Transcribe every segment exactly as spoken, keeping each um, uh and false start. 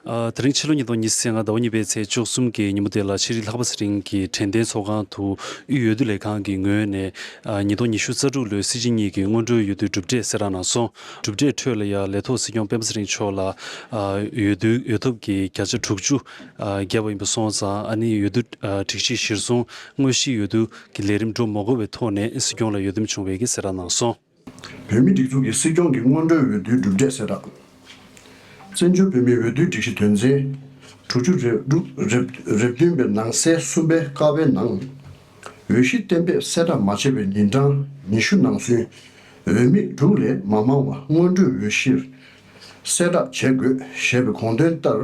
ཨ། དེ་རིང་ཕྱི་ལོ་ཉིས་སྟོང་ཉི་ཤུ་རྩ་ལྔ་ཟླ་བ་གཉིས་པའི་ཚེས་བཅུ་གསུམ་གྱི་ཉིན་མོ་དེ་ལ་ཤེས་རིག་ལྷག་པ་ཚེ་རིང་གི་དྲན་རྟེན་ཚོགས་ཁང་དུ་དབུས་འོས་བསྡུ་ལས་ཁང་གི་ངོས་ནས། ཨ། ཉིས་སྟོང་ཉི་ཤུ་རྩ་དྲུག་ལོའི་སྲིད་སྤྱི་གཉིས་ཀྱི་སྔོན་འགྲོའི་འོས་བསྡུའི་གྲུབ་འབྲས་གསལ་བསྒྲགས་གནང་སོང་། གྲུབ་འབྲས་ཁྲོད་ལ་ཡང་ལས་ཐོག་སྲིད་སྐྱོང་སྤེན་པ་ཚེ་རིང་མཆོག་ལ། ཨ། འོས་བསྡུའི་འོས་ཐོབ་ཀྱི་བརྒྱ་ཆ་དྲུག་ཅུ། ཨ། བརྒལ་བ་ཡིན་པ་སོང་ཙང་། ཨ་ནི་འོས་བསྡུ། ཨ། སྒྲིག་གཞི་གཞིར་བཟུང་དངོས་གཞིའི་འོས་བསྡུ་གི་ལས་རིམ་འགྲོ་མ་དགོས་པའི་ཐོག་ནས་སྲིད་སྐྱོང་ལ་འོས་འདེམས་བྱུང་བའི་གི་གསལ་བསྒྲགས་གནང་སོང་། བོད་མིའི་སྒྲིག་འཛུགས་ཀྱི་སྲིད་སྐྱོང་གི་སྔོན་འགྲོའི་འོས་བསྡུའི་གྲུབ་འབྲས་གསལ་བསྒྲགས། བཙན་བྱོལ་བོད་མིའི་འོས་བསྡུའི་སྒྲིག་གཞི་དོན་ཚན་དྲུག་ཅུ་རེ་དྲུག་རེ་རེ་བདུན་པའི་ནང་གསེས་གསུམ་པའི་ཀ་པའི་ནང་། འོས་གཞི་གཏན་འབེབས་གསལ་བསྒྲགས་མ་བྱས་པའི་ཉིན་གྲངས་ཉི་ཤུ་ནང་ཚུན་འོས་མི་དྲུག་ལས་མ་མང་བ་སྔོན་འགྲོའི་འོས་གཞིར་གསལ་བསྒྲགས་བྱེད་དགོས་ཞེས་པའི་དགོངས་དོན་ལྟར།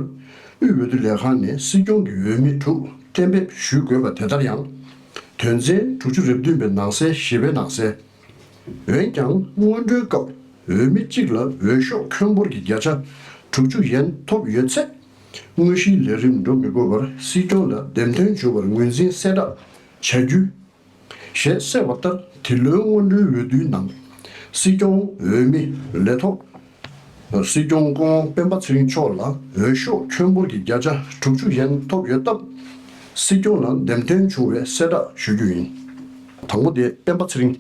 དབུས་འོས་བསྡུ་ལས་ཁང་ནས་སྲིད་སྐྱོང་གི་འོས་མི་དྲུག་གཏན་འབེབས་ཞུ་དགོས་པ་དེ་ལྟར་ཡང་། དོན་ཚན་དྲུག་ཅུ་རེ་བདུན་པའི་ནང་གསེས་བཞི་པའི་ནང་གསལ། འོན་ཀྱང་། སྔོན་འགྲོའི་སྐབས་འོས་མི་གཅིག་ལ་འོས་ཤོག་ཁྱོན་འབོར་གྱི་བརྒྱ་ཆ་དྲུག་ཅུ་ཡན་ཐོབ་ཡོད་ཚེ། དངོས་གཞིའི་ལས་རིམ་འགྲོ་མི་དགོས་པར་སྲིད་སྐྱོང་ལ་འདེམས་ཐོན་བྱུང་བར་ངོས་འཛིན་གསལ་བསྒྲགས་བྱ་རྒྱུ། ཞེས་གསལ་བ་ལྟར། འདི་ལོའི་སྔོན་འགྲོའི་འོས་བསྡུའི་ནང་། སྲིད་སྐྱོང་འོས་མི་ལས་ཐོག་སྲིད་སྐྱོང་སྐུ་ངོ་སྤེན་པ་ཚེ་རིང་མཆོག་ལ་འོས་ཤོག་ཁྱོན་འབོར་གྱི་བརྒྱ་ཆ་དྲུག་ཅུ་ཡན་ཐོབ་ཡོད་སྟབས། སྲིད་སྐྱོང་ལ་འདེམས་ཐོན་བྱུང་བའི་གསལ་བསྒྲགས་ཞུ་རྒྱུ་ཡིན། དང་པོ་དེ་སྤེན་པ་ཚེ་རིང་།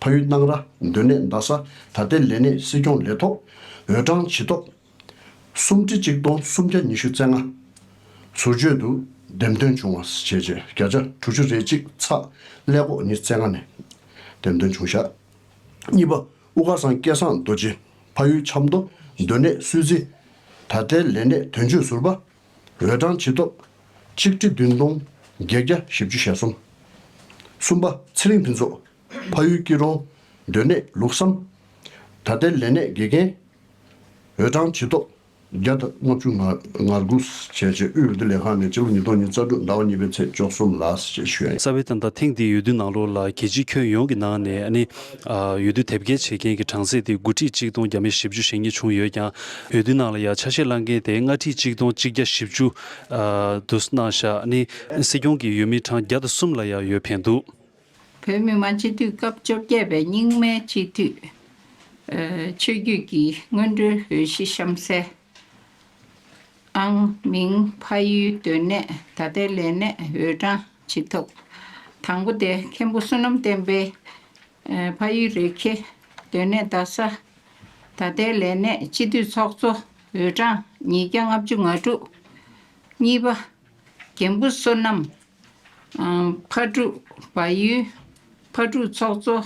ཕ་ཡུལ་སྣང་ར། སྡོད་གནས་རྡ་ས། ད་ལྟའི་ལས་གནས་སྲིད་སྐྱོང་ལས་ཐོག་འོས་གྲངས་ཇི་ཐོབ། སུམ་ཁྲི་གཅིག་སྟོང་སུམ་བརྒྱ་ཉི་ཤུ་རྩ་ལྔ། ཟུར་བཅོས་དུ་འདེམས་ཐོན་བྱུང་བ་བྱས་རྗེས་བརྒྱ་ཆ་དྲུག་ཅུ་རེ་གཅིག་ཚེག་ཀླད་ཀོར་ཉི་ཤུ་རྩ་ལྔ་ནས་འདེམས་ཐོན་བྱུང་བཞག་གཉིས་པ། དབུ་དཀར་ཚང་སྐལ་བཟང་རྡོ་རྗེ། ཕ་ཡུལ་ཆབ་མདོ། སྡོད་གནས་སུད་སི། ད་ལྟའི་ལས་གནས་དོན་གཅོད་ཟུར་པ། འོས་གྲངས་ཇི་ཐོབ། ཆིག་ཁྲི་བདུན་སྟོང་བརྒྱད་བརྒྱ་བཞི་བཅུ་ཞེ་གསུམ། གསུམ་པ། ཚེ་རིང་ཕུན་ཚོགས། ཕ་ཡུལ་སྐྱིད་གྲོང་། སྡོད་གནས་ལུགས་བསམ། ད་ལྟའི་ལས་གནས་དགེ་རྒན། འོས་གྲངས་ཇི་ཐོབ། བརྒྱ་དང་ལྔ་བཅུ་ང་དགུ་བྱས་རྗེས་དབུས་འོས་བསྡུ་ལས་ཁང་ནས་སྤྱི་ལོ་ཉིས་སྟོང་ཉི་ཤུ་རྩ་དྲུག་ཟླ་བ་གཉིས་པའི་ཚེས་བཅུ་གསུམ་ལ་ཞེས་ཞུ་ཡ་ཡིན། གསར་པའི་ད་ལྟ་ཐེངས་འདིའི་འོས་བསྡུ་ནང་ལོགས་ལ་རྒྱལ་སྤྱིའི་ཁྱོན་ཡོངས་ཀྱི་ནང་ནས། ཨ་ནི། ཨ། འོས་བསྡུ་དེབ་སྐྱེལ་བྱེད་མཁན་གྱི་གྲངས་ཚད་དེ་དགུ་ཁྲི་གཅིག་སྟོང་བརྒྱ་མེད་བཞི་བཅུ་ཞེ་གཉིས་བྱུང་ཡོད་ཀྱང་། འོས་བསྡུ་ནང་ལ་ཡང་ཆ་ཤས་བླངས་མཁན་དེ་ལྔ་ཁྲི་གཅིག་སྟོང་གཅིག་བརྒྱ་བཞི་བཅུ། ཨ། དུ་གནང་བཞག་ཨ་ནི། སྲིད་སྐྱོང་གི་འོས་མི་གྲངས་བརྒྱ་དང་གསུམ་ལ་ཡང་འོས་འཕེན་འདུག་བོད་མི་མང་སྤྱི་འཐུས་སྐབས་བཅོ་བརྒྱད་པའི་རྙིང་མའི་སྤྱི་འཐུས། ཨ། ཆོས་བརྒྱུད་ཀྱི་སྔོན་འགྲོའི་འོས་གཞི་གཤམ་གསལ། ཨང་། མིང་། ཕ་ཡུལ། སྡོད་གནས། ད་ལྟའི་ལས་གནས། འོས་གྲངས་ཇི་ཐོབ། དང་པོ་དེ་མཁན་པོ་བསོད་ནམས་བསྟན་འཕེལ། ཨ། ཕ་ཡུལ་རེ་ཁེ། སྡོད་གནས་རྡ་ས། ད་ལྟའི་ལས་གནས་སྤྱི་འཐུས་ཚོགས་གཙོ། འོས་གྲངས་ཉིས་བརྒྱ་ལྔ་བཅུ་ང་དྲུག་གཉིས་པ། རྒན་པོ་བསོད་ནམས། ཨ། ཕག་གྲུ། བལ་ཡུལ། ཕག་གྲུ་ཚོགས་གཙོ།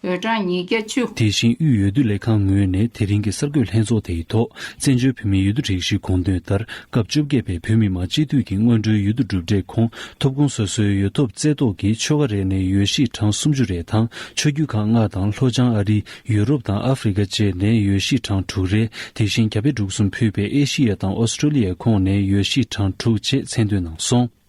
འོས་གྲངས་ཉིས་བརྒྱ་བཅུ། དེ་བཞིན་དབུས་འོས་བསྡུ་ལས་ཁང་ངོས་ནས་དེ་རིང་གི་གསར་འགོད་ལྷན་ཚོགས་དེའི་ཐོག་བཙན་བྱོལ་བོད་མིའི་འོས་བསྡུ་སྒྲིག་གཞིའི་དགོངས་དོན་ལྟར། སྐབས་བཅོ་བརྒྱད་པའི་བོད་མི་མང་སྤྱི་འཐུས་ཀྱི་སྔོན་འགྲོའི་འོས་བསྡུ་གྲུབ་འབྲས་ཁོངས། ཐོབ་ཁུངས་སོ་སོའི་འོས་ཐོབ་རྩེ་བཏོག་གིས་ཆོལ་ཁ་རེ་ནས་འོས་གཞི་གྲངས་སུམ་ཅུ་རེ་དང་། ཆོས་བརྒྱུད་ཁག་ལྔ་དང་། ལྷོ་བྱང་ཨ་རི། ཡུ་རོབ་དང་ཨ་ཧྥེ་རི་ཁ་བཅས་ནས་འོས་གཞི་གྲངས་དྲུག་རེ། དེ་བཞིན་རྒྱ་བལ་འབྲུག་གསུམ་ཕུད་པའི་ཨེ་ཤི་ཡ་དང་ཨོ་སི་ཀྲོ་ལི་ཡའི་ཁོངས་ནས་འོས་གཞི་གྲངས་དྲུག་ཅེས་མཚན་འདོན་གནང་སོང་།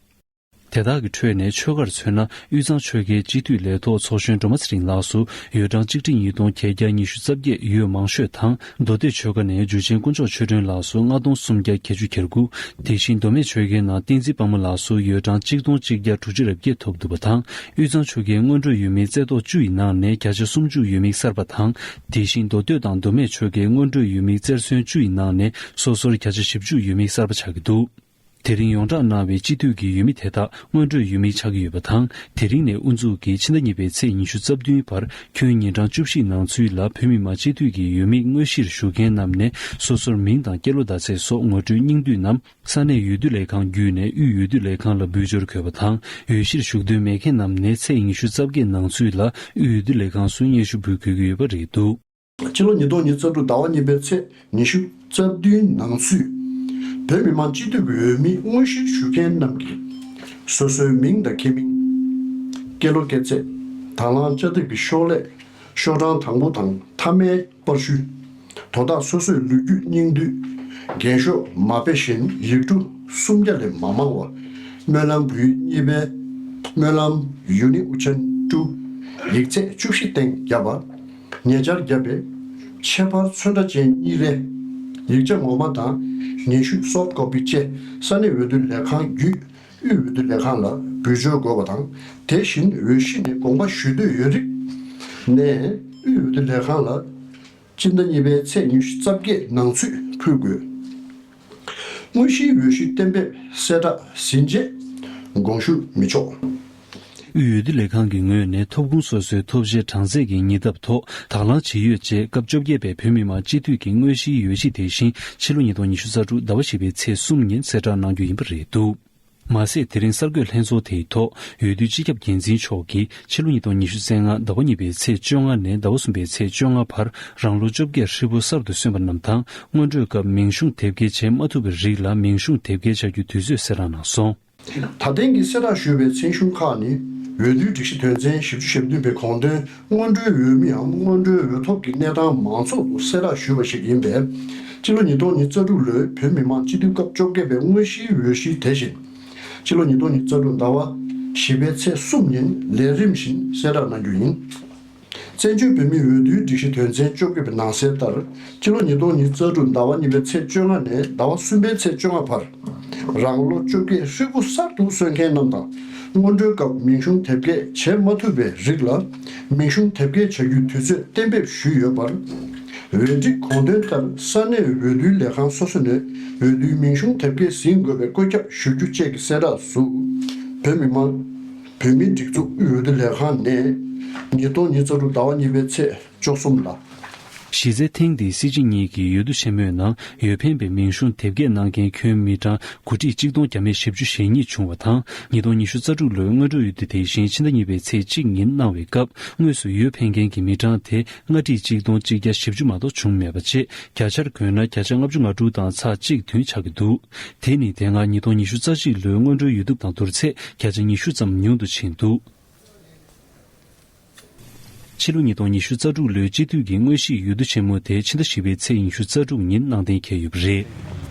དེ་དག་གི་ཁྲོད་ནས་ཆོལ་ཁར་མཚོན་ན། དབུས་གཙང་ཆོལ་ཁའི་སྤྱི་འཐུས་ལས་ཐོག་ཚོགས་གཞོན་སྒྲོལ་མ་ཚེ་རིང་ལགས་སུ་འོས་གྲངས་གཅིག་ཁྲི་ཉིས་སྟོང་བརྒྱད་བརྒྱ་ཉི་ཤུ་རྩ་བརྒྱད་འོས་མང་ཤོས་དང་། མདོ་སྟོད་ཆོལ་ཁ་ནས་འཇུ་ཆེན་དཀོན་མཆོག་ཆོས་སྒྲོན་ལགས་སུ་ལྔ་སྟོང་སུམ་བརྒྱ་བརྒྱད་ཅུ་གྱ་དགུ། དེ་བཞིན་མདོ་སྨད་ཆོལ་ཁའི་ནང་བསྟན་འཛིན་དཔལ་མོ་ལགས་སུ་འོས་གྲངས་གཅིག་སྟོང་གཅིག་བརྒྱ་དྲུག་ཅུ་རེ་བརྒྱད་ཐོབ་འདུག་པ་དང་། དབུས་གཙང་ཆོལ་ཁའི་སྔོན་འགྲོའི་འོས་མིའི་རྩེ་ཏོག་བཅུ་ཡི་ནང་ནས་བརྒྱ་ཆ་སུམ་ཅུ་འོས་མི་གསར་པ་དང་། དེ་བཞིན་མདོ་སྟོད་དང་མདོ་སྨད་ཆོལ་ཁའི་སྔོན་འགྲོའི་འོས་མི་རྩེར་སོན་བཅུ་ཡི་ནང་ནས་སོ་སོར་བརྒྱ་ཆ་བཞི་བཅུ་འོས་མི་གསར་པ་ཆགས་ཀྱི་འདུག་དེ་རིང་ཡོངས་གྲགས་གནང་བའི་སྤྱི་འཐུས་ཀྱི་འོས་མི་དེ་དག་སྔོན་འགྲོའི་འོས་མི་ཆགས་ཀྱི་ཡོད་པ་དང་། དེ་རིང་ནས་དབུ་འཛུགས་ཀྱིས་ཕྱི་ཟླ་གཉིས་པའི་ཚེས་ཉི་ཤུ་རྩ་བདུན་བར་ཁྱོན་ཉིན་གྲངས་བཅུ་བཞིའི་ནང་ཚུད་ལ་བོད་མི་མང་སྤྱི་འཐུས་ཀྱི་འོས་མི་དངོས་གཞིར་ཞུགས་མཁན་རྣམས་ནས་སོ་སོར་མིང་དང་སྐྱེས་ལོ་ཟླ་ཚེས་སོགས་ངོ་སྤྲོད་སྙིང་བསྡུས་རྣམས་ས་གནས་འོས་བསྡུ་ལས་ཁང་བརྒྱུད་ནས་དབུས་འོས་བསྡུ་ལས་ཁང་ལ་འབུལ་འབྱོར་དགོས་པ་དང་། འོས་གཞིར་ཞུགས་འདོད་མེད་མཁན་རྣམས་ནས་ཚེས་ཉི་ཤུ་རྩ་བརྒྱད་ནང་ཚུད་ལ་དབུས་འོས་བསྡུ་ལས་ཁང་སུ་སྙན་ཞུ་འབུལ་དགོས་ཀྱི་ཡོད་པ་རེད་འདུག་ཕྱི་ལོ་ཉིས་སྟོང་ཉི་ཤུ་རྩ་དྲུག་ཟླ་བ་གཉིས་པའི་ཚེས་ཉི་ཤུ་རྩ་བདུན་ནང་ཚུད། བོད་མི་མང་སྤྱི་འཐུས་ཀྱི་འོས་མི་དངོས་གཞིར་ཞུགས་མཁན་རྣམས་ཀྱིས། སོ་སོའི་མིང་དང་ཁེ་མིང་། སྐྱེས་ལོ་སྐྱེས་ཚེས། དང་བླངས་བཅའ་དེབ་ཀྱི་ཤོག་ལྷེ། ཤོག་གྲངས་དང་པོ་དང་མཐའ་མའི་པར་ཤུལ། དོ་བདག་སོ་སོའི་ལོ་རྒྱུས་སྙིང་བསྡུས། འགེངས་ཤོག་མ་དཔེ་བཞིན་ཡིག་འབྲུ་སུམ་བརྒྱ་ལས་མ་མང་བ། སྨོན་ལམ་བོད་ཡིག་གཉིས་པའི་སྨོན་ལམ་ཡུན་རིང་དབུ་ཅན་ཀྲུའུ། ཡིག་ཚད་བཅུ་བཞི་སྟེང་བརྒྱབ་པ། ཉེ་ཆར་བརྒྱབ་པའི་ཁྱད་པར་ཚོན་ཁྲ་ཅན་གཉིས་རེ། ཡིག་ཆ་ངོ་མ་དང་སྙན་ཞུ་སོབ་ཀོ་པི་བཅས་ས་གནས་འོས་བསྡུ་ལས་ཁང་བརྒྱུད་དབུས་འོས་བསྡུ་ལས་ཁང་ལ་འབུལ་འབྱོར་དགོས་པ་དང་། དེ་བཞིན་འོས་གཞི་ནས་དགོངས་པ་ཞུ་འདོད་ཡོད་རིགས་ནས་དབུས་འོས་བསྡུ་ལས་ཁང་ལ་སྤྱི་ཟླ་གཉིས་པའི་ཚེས་ཉི་ཤུ་རྩ་བརྒྱད་ནང་ཚུད་ཕུལ་དགོས། དངོས་གཞིའི་འོས་གཞི་གཏན་འབེབས་གསལ་བསྒྲགས་ཟིན་རྗེས་དགོངས་ཞུ་མི་ཆོག་དབུས་འོས་བསྡུ་ལས་ཁང་གི་ངོས་ནས་ཐོབ་ཁུངས་སོ་སོའི་ཐོབ་བྱའི་གྲངས་ཚད་ཀྱི་ཉེ་འདབས་ཐོག་དང་བླངས་བྱེད་ཡོད་ཅེས་སྐབས་བཅོ་བརྒྱད་པའི་བོད་མི་མང་སྤྱི་འཐུས་ཀྱི་དངོས་གཞིའི་འོས་གཞི་དེ་བཞིན་ཕྱི་ལོ་ཉིས་སྟོང་ཉི་ཤུ་རྩ་དྲུག་ཟླ་བ་བཞི་པའི་ཚེས་གསུམ་ཉིན་གསལ་བསྒྲགས་གནང་རྒྱུ་ཡིན་པ་རེད་འདུག་མ་ཟད། དེ་རིང་གསར་འགོད་ལྷན་ཚོགས་དེའི་ཐོག་འོས་བསྡུའི་སྤྱི་ཁྱབ་འགན་འཛིན་མཆོག་གིས་ཕྱི་ལོ་ཉིས་སྟོང་ཉི་ཤུ་རྩ་ལྔ་ཟླ་བ་གཉིས་པའི་ཚེས་བཅོ་ལྔ་ནས་ཟླ་བ་གསུམ་པའི་ཚེས་བཅོ་ལྔ་བར་རང་ལོ་བཅོ་བརྒྱད་ཧྲིལ་པོ་གསར་དུ་སོན་པ་རྣམས་དང་། སྔོན་འགྲོའི་སྐབས་མིང་གཞུང་དེབ་སྐྱེལ་བྱེད་མ་ཐུབ་པའི་རིགས་ལ་མིང་གཞུང་དེབ་སྐྱེལ་བྱ་རྒྱུའི་དུས་ཚོད་གསལ་བསྒྲགས་གནང་སོང་། ད་ཐེངས་ཀྱི་གསལ་བསྒྲགས་ཞུས་པའི་མཚན་གཞུང་ཁག་ནི། འོས་བསྡུའི་སྒྲིག་གཞི་དོན་ཚན་བཞི་བཅུ་ཞེ་བདུན་པའི་དགོངས་དོན་སྔོན་འགྲོའི་འོས་མིའམ་སྔོན་འགྲོའི་འོས་ཐོབ་ཀྱི་གནས་སྟངས་མང་ཚོགས་སུ་གསལ་བསྒྲགས་ཞུས་པ་ཞིག་ཡིན་པས། སྤྱི་ལོ་ཉིས་སྟོང་ཉི་ཤུ་རྩ་དྲུག་ལོའི་བོད་མི་མང་སྤྱི་འཐུས་སྐབས་བཅོ་བརྒྱད་པའི་དངོས་གཞིའི་འོས་གཞི་དེ་བཞིན། སྤྱི་ལོ་ཉིས་སྟོང་ཉི་ཤུ་རྩ་དྲུག་ཟླ་བ་བཞི་པའི་ཚེས་གསུམ་ཉིན་ལས་རིམ་བཞིན་གསལ་བསྒྲགས་གནང་རྒྱུ་ཡིན། བཙན་བྱོལ་བོད་མིའི་འོས་བསྡུའི་སྒྲིག་གཞི་དོན་ཚན་བཅོ་བརྒྱད་པའི་ནང་གསལ་ལྟར། སྤྱི་ལོ་ཉིས་སྟོང་ཉི་ཤུ་རྩ་དྲུག་ཟླ་བ་གཉིས་པའི་ཚེས་བཅོ་ལྔ་ནས་ཟླ་བ་གསུམ་པའི་ཚེས་བཅོ་ལྔ་བར། རང་ལོ་བཅོ་བརྒྱད་ཧྲིལ་པོ་གསར་དུ་སོན་མཁན་རྣམས་དང་། སྔོན་འགྲོའི་སྐབས་མིང་གཞུང་དེབ་སྐྱེལ་བྱེད་མ་ཐུབ་པའི་རིགས་ལ། མིང་གཞུང་དེབ་སྐྱེལ་བྱ་རྒྱུའི་དུས་ཚོད་གཏན་འབེབས་ཞུས་ཡོད་པར། འོས་སྒྲིག་དགོངས་དོན་ལྟར་ས་གནས་འོས་བསྡུའི་ལས་ཁང་སོ་སོ་ནས་འོས་བསྡུའི་མིང་གཞུང་དེབ་སྐྱེལ་ཟིན་དགོས་པའི་བཀོད་ཁྱབ་ཞུ་རྒྱུ་བཅས་ཀྱི་གསལ་བསྒྲགས་སུ། བོད་མི་མང་། བོད་མིའི་སྒྲིག་འཛུགས་དབུས་འོས་བསྡུ་ལས་ཁང་ནས། ཉིས་སྟོང་ཉི་ཤུ་རྩ་དྲུག་ཟླ་བ་གཉིས་པའི་ཚེས་བཅུ་གསུམ་ལ། གཞི་རྩའི་ཐེངས་འདིའི་སྲིད་སྤྱི་གཉིས་ཀྱི་འོས་བསྡུ་ཆེན་མོའི་ནང་འོས་འཕེན་པའི་མིང་གཞུང་དེབ་སྐྱེལ་གནང་མཁན་ཁྱོན་མི་གྲངས་དགུ་ཁྲི་གཅིག་སྟོང་བརྒྱ་མེད་བཞི་བཅུ་ཞེ་གཉིས་བྱུང་བ་དང་། ཉིས་སྟོང་ཉི་ཤུ་རྩ་དྲུག་ལོའི་སྔོན་འགྲོ་འོས་བསྡུ་དེ་བཞིན་ཕྱི་ཟླ་གཉིས་པའི་ཚེས་གཅིག་ཉིན་གནང་བའི་སྐབས། དངོས་སུ་འོས་འཕེན་མཁན་གྱི་མི་གྲངས་དེ་ལྔ་ཁྲི་གཅིག་སྟོང་གཅིག་བརྒྱ་བཞི་བཅུ་མ་གཏོགས་བྱུང་མེད་པ་བཅས། བརྒྱ་ཆར་བགོས་ན་བརྒྱ་ཆ་ལྔ་བཅུ་ང་དྲུག་དང་ཚེག་གཅིག་བདུན་ཆགས་ཀྱི་འདུག་དེ་ནི་དེ་སྔ་ཉིས་སྟོང་ཉི་ཤུ་རྩ་གཅིག་ལོའི་སྔོན་འགྲོའི་འོས་བསྡུ་དང་བསྡུར་ཚེ་བརྒྱ་ཆ་ཉི་ཤུ་ཙམ་ཉུང་དུ་ཕྱིན་འདུག་ཕྱི་ལོ་ཉིས་སྟོང་ཉི་ཤུ་རྩ་དྲུག་ལོའི་སྤྱི་འཐུས་ཀྱི་དངོས་གཞིའི་འོས་བསྡུ་ཆེན་མོ་དེ་ཕྱི་ཟླ་བཞི་པའི་ཚེས་ཉི་ཤུ་རྩ་དྲུག་ཉིན་གནང་གཏན་འཁེལ་ཡོད་པ་རེད།